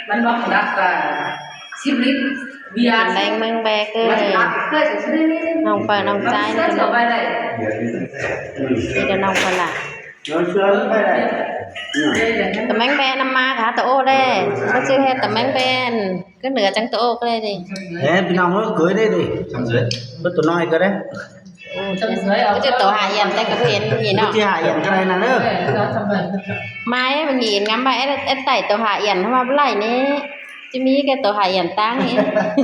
ມັນບໍ່ຮັບການສິບລິດເບຍ ກິນແລງເມືອງແບກເອີຍ ນ້ອງເປີນ້ອງຈາຍນີ້ ນີ້ກໍນ້ອງພະລາ ຕະແມງແບນຳມາຫາຕະໂອແດ່ ເຂົາຊື່ເຮັດຕະແມງແບນ ຂຶ້ນເໜືອຈັງຕະໂອກໍໄດ້ເດ້ ເອີ ພີ່ນ້ອງເອີຍ ເຄີຍໄດ້ເດ້ ເບິດໂຕນ້ອຍກໍໄດ້. ໂອ້ ເຈົ້າສວຍເອົາ ເຈົ້າໂຕຫາອຽນແຕ່ກໍເຫັນນີ້ເນາະ ເຈົ້າຫາອຽນກໍໄດ້ນະເດີ ມາເອີຍ ມັນຍິນງາມວ່າ ເອັດ ເອັດໄຕໂຕຫາອຽນ ເຮົາວ່າບໍ່ໄຫຼນີ້ ຈະມີແຕ່ໂຕຫາອຽນຕັ້ງນີ້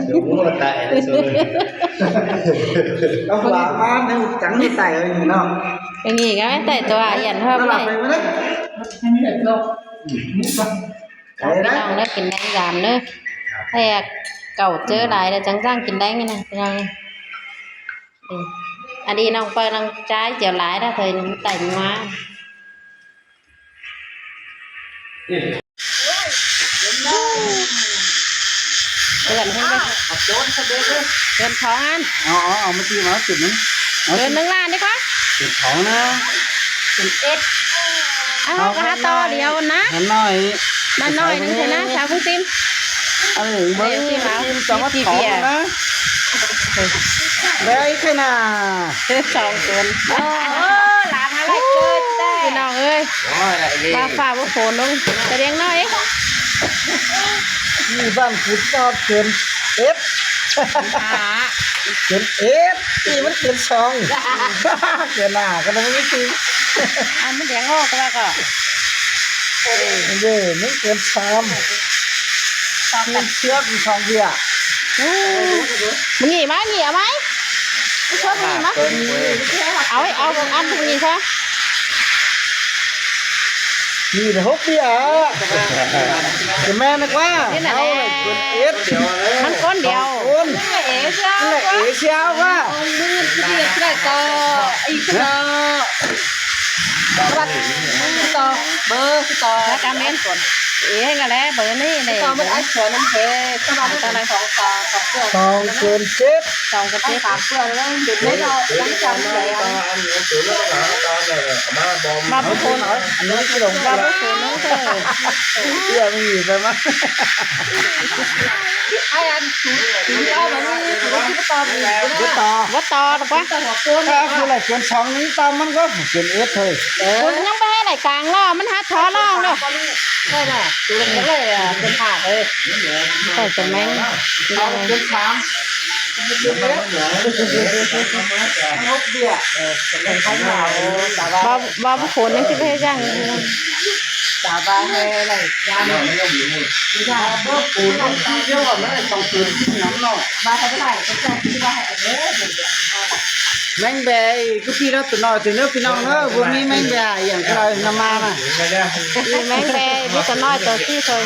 ໂອ້ ຕາຍແລ້ວ ເອົາວ່າມາຈັ່ງນີ້ໄຕເນາະ ຢ່າງນີ້ກໍໄດ້ໄຕໂຕຫາອຽນ ເຮົາວ່າບໍ່ໄຫຼ ໄປເນາະ ໄປເນາະ ພີ່ນ້ອງເດີ ກິນແລງຢາມເດີ ແທກເຂົ້າເຈີຫຼາຍແລ້ວ ຈັ່ງໆກິນແລງນີ້ນະ ພີ່ນ້ອງ. ອັນນີ້ນ້ອງເປີນ້ອງຈາຍຈຽວຫຼາຍນະ ເຄີຍໄຕ່ມາ ເພື່ອນເພິ່ນເດ້ ເພື່ອນຂອງອັນ ເອົາ ເອົາ ເອົາມາຕີມາຈຸດໜຶ່ງ ເອົາ ເດືອນໜຶ່ງລ້ານເດ້ຄະ ເປັນຂອງນະ ເປັນເອັດ ເອົາ ຫາຕໍ່ດຽວນະ ເຫັນໜ້ອຍ ໜ້ອຍໜຶ່ງເທື່ອນະ ສາວເພິ່ນຕິມ ອັນນີ້ບໍ່ໄດ້ ຕິມ ສາມາດຂອງນະ ໄດ້ຂະໜາດ ສອງຄົນ ໂອ້ ຫຼານອາໄລເກີດແທ້ ພີ່ນ້ອງເອີຍ ໂອ້ຍ ລາຟ້າບໍ່ຝົນລົງ ແຕ່ດຽງໜ້ອຍ ຢູ່ບ້ານກຸດຍອດເກີນເອັດ ຫາ ເກີນເອັດ ນີ້ມັນເກີນສອງ ເກີນໜ້າກໍໄດ້ມີສີ່ ອັນມັນແດງອອກແລ້ວກໍ ເອີ ມັນເກີນສາມ ສອງກັນ ເຊືອກສອງເທື່ອ ອືມ ມຶງນີ້ມາ ນີ້ເອົາໄວ້ ເອົາ ເອົາອັນນີ້ຊະ ນີ້ແຫຼະຫົກເທື່ອ ຈະແມ່ນກວ່າ ນີ້ນະແຫຼະ ເຮົາເປັນເອັດ ມັນຄົນດຽວ ສອງຄົນ ເອເຊຍ ເອເຊຍວ່າ ມືດເປັນເອັດໄດ້ຕໍ່ ອີກຕໍ່ ສະຫວັດດີ ຄືຕໍ່ ເບີຄືຕໍ່ ແລ້ວກະແມ່ນ ເອຫັ້ນກະແລະ ເບີນີ້ແຫຼະ ຕໍ່ມັນອັກສອນນຳເພ ສະຫວັດດີ ສອງ ສອງ ສອງ ສອງເກີນເຈັດ ສອງເກີນເຈັດ ສາມເກືອນ ເປັນໄດ້ເນາະ ຍັງຈຳໄດ້ ມາບໍ່ພົນ ອັນນີ້ຄືລົງ ມາບໍ່ພົນນັ້ນເທີ ເພື່ອມີໄປມາ ໄອ້ອັນສູນ ເອົາມານີ້ ບໍ່ຕໍ່ ບໍ່ຕໍ່ ບໍ່ຕໍ່ດອກວ່າ ຖ້າຜູ້ໃດເກີນສອງນີ້ຕາມມັນກໍເປັນເອັດເຮີ້ຍ ເອີ ກູຍັງບໍ່ໃຫ້ໄດ້ກາງລ້ອ ມັນຫາທໍ່ລ້ອງເດີ ໄດ້ລະ ໂຕເລັກເລີຍ ເປັນພາດເລີຍ ໃສ່ຕະແມງ ເອົາເປັນສາມ ເປັນເອັດ ເອົາເບຍ ເອີ ເປັນໄຂ່ຂາວ ແຕ່ວ່າ ບໍ່ ບໍ່ຄົນຍັງຊິໄປເຮັດຫຍັງ ຕາວ່າແຮ່ໄດ້ ແມງແບອີກຄືພີ່ນ້ອງໂຕນ້ອຍເດີ ພີ່ນ້ອງເດີ ບໍ່ມີແມງແບອີ່ຫຍັງຄືນຳມານະ ມີແມງແບມີໂຕນ້ອຍໂຕຊີ້ຊ່ອຍ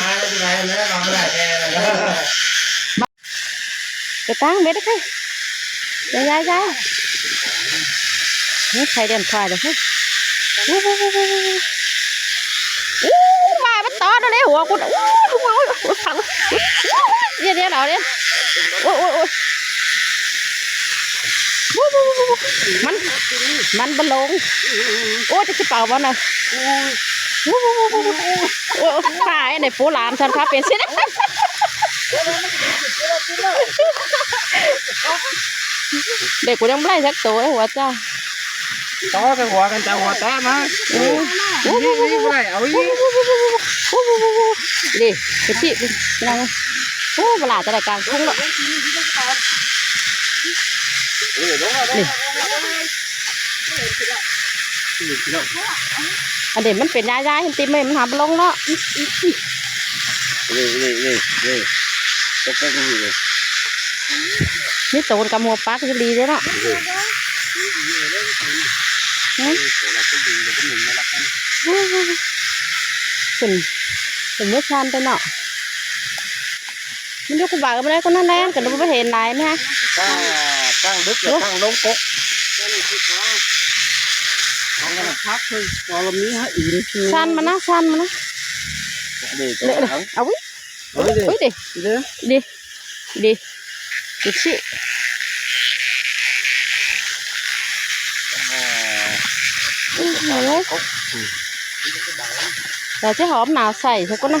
ໄປຕັ້ງເບັດເດີ ຢາຍ ຢາຍ ຢາຍ ນີ້ໄຂ່ເດືອນຄວາຍເດີ ອູ້ ອູ້ ອູ້ ອູ້ ອູ້ ອູ້ ມາ ມັນຕອດເອົາເລີຍຫົວກູ ອູ້ ອູ້ ອູ້ ຝັງ ອູ້ ດຽວ ດຽວ ດຽວ ອູ້ ອູ້ ອູ້ ມັນ ມັນບໍ່ລົງ ໂອ້ ຈະຊິເປົ່າບໍ່ນະ ອູ້ ອູ້ ອູ້ ອູ້ ອູ້ ໂອ້ ຕາຍ ອັນນີ້ປູຫຼານຊັ້ນພາເປັນຊິ ເດັກກູຍັງບໍ່ໄດ້ຈັກໂຕເລີຍ ຫົວຈ້າ ຕໍ່ໃສ່ຫົວກັນ ຈະຫົວແຕະມາ ເອີ ນີ້ ນີ້ບໍ່ໄດ້ ເອົາອີກ ເດ ໄປທີ່ ພີ່ນ້ອງ ໂອ້ ບໍ່ຫຼາຈະໄດ້ກາງທຸງເນາະ ນີ້ ອັນນີ້ມັນເປັນຢາຍໆ ເຫັນຕິແມ່ ມັນຫາບໍ່ລົງເນາະ ນີ້ ນີ້ ນີ້ ນີ້ ຕົກໄປນີ້ເລີຍ ມີໂຕນກັບຫົວປັກຢູ່ດີເດ້ເນາະ ນີ້ ຂຶ້ນ ຂຶ້ນເມືອຊານແຕ່ເນາະ ມັນຢູ່ຄູບາກໍບໍ່ໄດ້ຄົນນັ້ນແຫຼະ ກໍບໍ່ເຫັນຫຼາຍນະ ກາງ ກາງດຶກແລ້ວກາງລົງກົກ ພັກເພິ່ນ ກໍລະມີຫາອີກ ຊັນມານະ ຊັນມານະ ເອົາວິ ເອົາວິ ເອົາວິເດ ເດີ ເດ ເດ ເດຊິ ເອົາເລີຍ ດຽວຊິຫອມໜາວໃສ່ຊະກ່ອນນະ.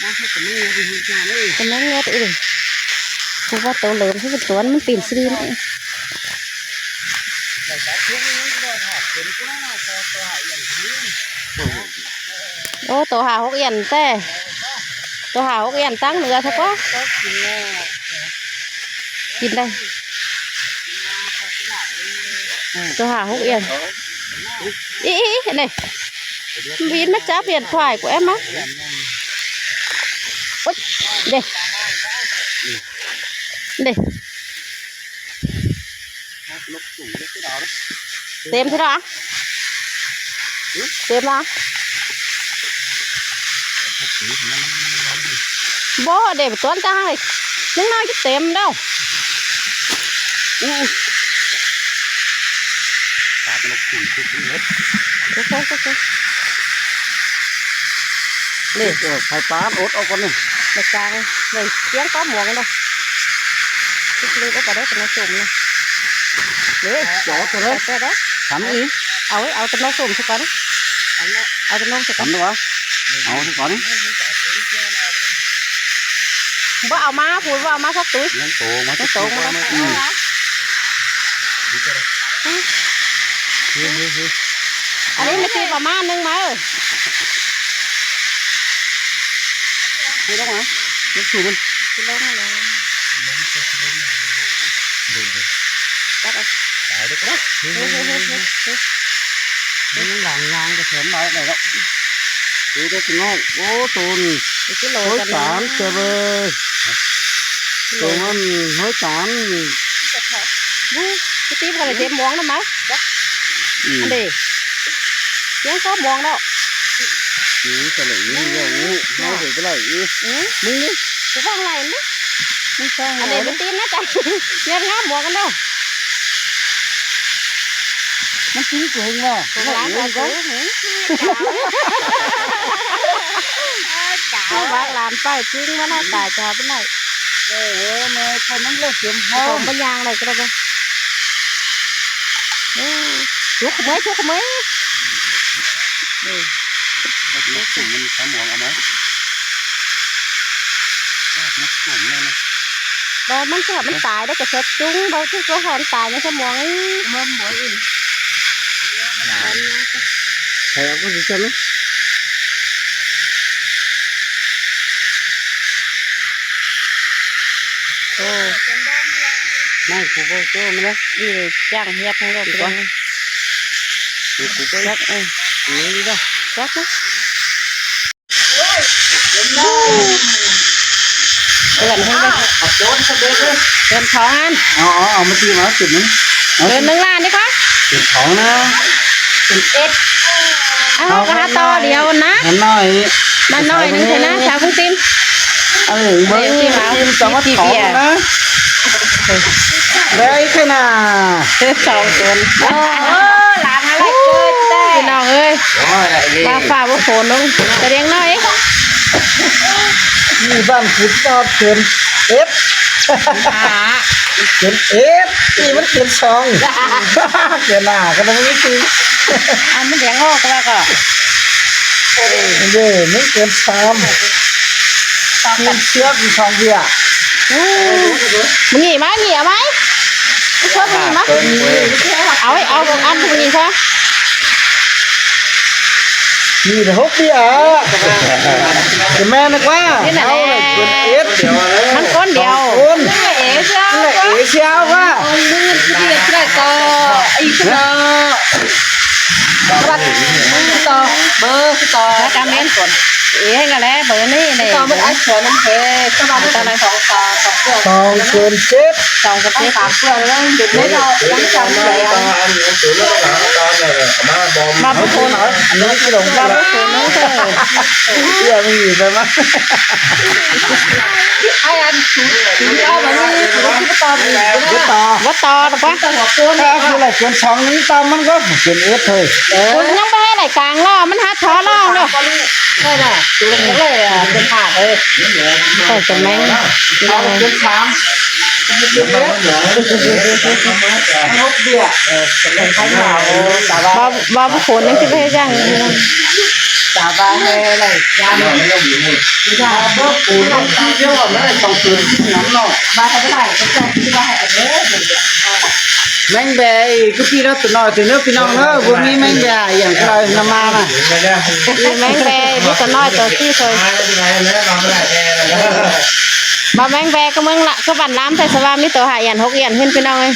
ກຳລັງງອດອີກ ຜູ້ວ່າໂຕເຫຼີມຄືເປັນຕົວມັນປີນສະດີນ. ໂອ້ ໂຕຫ້າຫົກອຽນແທ້ ໂຕຫ້າຫົກອຽນຕັ້ງເໜືອຊະກວ່າ ກິນໄດ້ ໂຕຫ້າຫົກອຽນ. ອີ ອີ ອີ ນີ້ ມັນບີນມາຈັບອຽນຂວາຍກູແອມມາ ໂອ໊ຍ ເດ້ ເດ້. ເຕັມເທື່ອລະ ເຕັມລະ ບໍ່ເດ້ ຕົວນະ ຈັ່ງໜ້ອຍຈະເຕັມແລ້ວ. ອື ນີ້ ເອີ ໄຂ່ປານອົດເອົາກ່ອນນີ້ ມາກາງເລີຍ ກຽງປາໝວກເນາະ ເລັກໆ ເອົາໄປໄດ້ເປັນນ້ຳສົ້ມນະ ເດ້ ຈອດເລີຍ ແຕ່ ແຕ່ ແຕ່ ທຳອີກ ເອົາ ເອົາແຕ່ນ້ຳສົ້ມຊະກ່ອນ ເອົາແຕ່ນ້ຳຊະກ່ອນ ເອົາຊະກ່ອນ ບໍ່ເອົາມາ ພຸ້ນ ບໍ່ເອົາມາສັກຕຸ້ຍ ຍັງໂຕມາ ຍັງໂຕມາ ອື ອັນນີ້ມັນຊິປະມານໜຶ່ງມາ ເອີ ເຮັດອອກມາ ເຮັດສູງມັນ ຊິລົງແລ້ວ ຕາຍເດີ ມັນຍັງຫຼັງຍາງກະແສນບາດໄດ້ແລ້ວ ເດີ ເດີ ໂອ້ ໂຕນີ້ ໂອ້ຍ ຕານແຊບເອີຍ ໂຕມັນ ໂອ້ຍ ຕານ ບໍ່ ໄປຕີບກັນເຕັມມອງນຳມາ ອື ອັນເດ ຍັງສອງມອງແລ້ວ ອື ຕະຫຼະ ນີ້ ນີ້ ນີ້ ນີ້ ນີ້ ນີ້ ນີ້ ນີ້ ກູຟັງໄລ່ເດ້ ມຶງຟັງ ອັນເດ ໄລ່ ໄປຕີນນະຈັນ ຍາດງາມໝວກກັນເດີ ມັນຕີນເກັ່ງວ່າ ຂອງຫຼານ ຂອງຫຼານ ຂອງຫຼານໄປຈິງມັນນະ ຕາຍຈາເປັນໄດ້ ເອີ ເອີ ແມ່ເພິ່ນນັ້ນເລີຍເຕັມທ້ອງ ບໍ່ຍ່າງໄດ້ກໍໄດ້ບໍ່ ເອີ ຈຸກເມື່ອຍ ຈຸກເມື່ອຍ ເອີ ມັນທຳຫວງເອົາມາ ມັນຈຸກເມື່ອຍນະ ບໍ່ ມັນຈະ ມັນຕາຍໄດ້ກະເສີດຈຸງ ບໍ່ຄືວ່າມັນຕາຍຍັງສະໝວງ ມັນບໍ່ອີກ ໃສ່ເອົາກໍຊິຊັ້ນນະ ໂອ້ ນາຍ ກູບໍ່ໂຈ້ມາເລີຍ ນີ້ເລີຍຈ້າງຮຽບໃຫ້ໂລດ ຈັກ ເອີ ນີ້ເດີ ຈັກນະ ເປື້ອນໃຫ້ເບິ່ງ ເອົາໂຈນສະເບັດເລີຍ ເປື້ອນສອງອັນ ເອົາ ເອົາ ເອົາມາຕີມາຈຸດໜຶ່ງ ເອົາ ເດືອນໜຶ່ງລ້ານເດ້ຄະ ເປັນຂອງນະ ເປັນເອັດ ເອົາ ເຮົາກະຫາຕໍ່ດຽວນະ ອັນນ້ອຍ ນ້ອຍໜຶ່ງເທື່ອນະ ສາວບຸນຕິມ ເອີ ເບິ່ງຕິມ ສາມາດຂອງນະ ໄດ້ເທື່ອນະ ສອງຕົນ ໂອ້ ຫຼານອາໄລເກີດແທ້ ພີ່ນ້ອງເອີຍ ໂອ້ຍ ຟ້າບໍ່ຝົນລົງ ກະດຽງໜ້ອຍ ນີ້ບ້ານກູຈອດເກີນເອັດ ຫາ ເກີນເອັດ ນີ້ມັນເກີນສອງ ເກີນໜ້າກະຕ້ອງມີສີ່ ອັນມັນດຽງອອກກະວ່າກໍ ເອີ ມັນເກີນສາມ ມີເຊືອກມີສອງເບຍ ອື ມຶງຫຍິບມາ ຫຍິບມາ ເອົາ ເອົາອັນນີ້ຊະ ມີແຕ່ຫົກເບຍ ຈະແມ່ນກວ່າ ນີ້ນະແຫຼະ ເຮົາເກີນເອັດ ມັນຄົນດຽວ ສອງຄົນ ເອເຊຍ ເອເຊຍວ່າ ສອງເກີນເຈັດ ສອງເກີນສາມ ເພື່ອນເລີຍ ເກັບໄວ້ເນາະ ຍັງຈຳແຫຼງ ມາບໍ່ພົ້ນ ມາບໍ່ພົ້ນເນາະ ເອີ ເພື່ອມີໄປມາ ໄອ້ອັນສູນ ສູນເອົາໄປນີ້ ສູນຊິບໍ່ຕໍ່ອີກນະ ບໍ່ຕໍ່ ບໍ່ຕໍ່ດອກວະ ແຕ່ຫົວໂກນ ຖ້າຜູ້ໃດເກີນສອງນີ້ຕາມມັນກໍເປັນເອັດເຮີຍ ເອີ ກູຍັງບໍ່ໃຫ້ໄຫຼກາງລໍ້ ມັນຫາທໍ່ລໍ້ເດີ ໄດ້ລະ ໂຕລົງໄດ້ອະ ເປັນຫ້າເລີຍ ຂ້ອຍກະແມ່ນ ເອົາເປັນສາມ ເບຍ ເອີ ເປັນໄທມາ ເວົ້າ ເວົ້າບໍ່ຄົນຍັງຊິໄປເຮັດຫຍັງ ເ ຕາບາແຮໄດ້ ຢານ ເຮົາມີເງິນ ຢາເບີປູນ ຢາເບີປູນ ເຮົາໄດ້ສອງຄືນນຳເນາະ ບາດເທົ່າໃດກໍໃຊ້ຄືວ່າໃຫ້ເດີ ແມງແບອີກ ຄືປີລະຕົວນ້ອຍ ເດີພີ່ນ້ອງເດີ ບໍ່ມີແມງແບຫຍັງ ເຂົານຳມານະ ອີແມງແບມີຕົວນ້ອຍຕົວຊີ້ໂຕຍ ບໍ່ແມງແບກໍເມືອງລະ ກໍບ້ານລາມ ແຕ່ສະວ່າມີໂຕຫ້າອຽນຫົກອຽນເຫັນພີ່ນ້ອງເອີຍ.